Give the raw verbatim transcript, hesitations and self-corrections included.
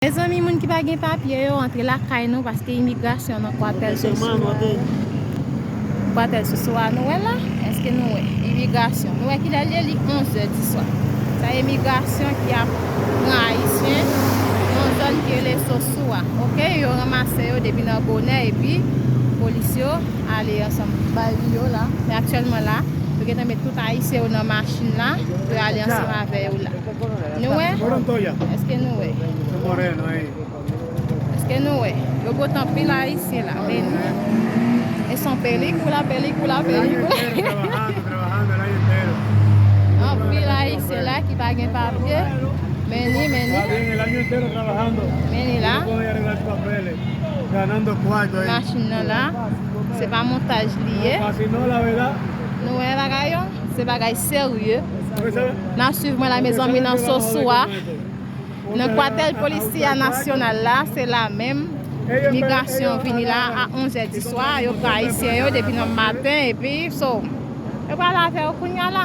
Mezanmi, moun ki pa gen papye yo antre lakay nou paske imigrasyon nan kwatèl Sosowa. Kwatèl Sosowa, nou wè la? Èske nou wè? Imigrasyon. Nou wè ki lè l ye, li onzè di swa. Sa imigrasyon ki ap pran Ayisyen nan zòn ki rele Sosowa. Oke, yo ranmase yo depi nan bonè epi polis yo ale ansanm bay li yo la. Men aktyèlman la, yo gentan met tout Ayisyen yo nan machin la pou yo ale ansanm avè yo la. Nou wè? Èske nou wè? Èske nou wè? Yo pote anpil Ayisyen la. Men e son pelikula, pelikula, pelikula. Anpil Ayisyen la ki pa gen papye. Men ni, men ni. Men ni la. Machin nan la. Se pa montaj li ye. Nou wè bagay yo? Se bagay serye. N ap swiv mwen la, mezanmi, nan Sosowa. Nan kwatèl polisya nasyonal la, se la menm. Migrasyon vini la a onzè di swa, yo pran Ayisyen yo depi nan maten, epi, so, yo pral avè yo kounya la.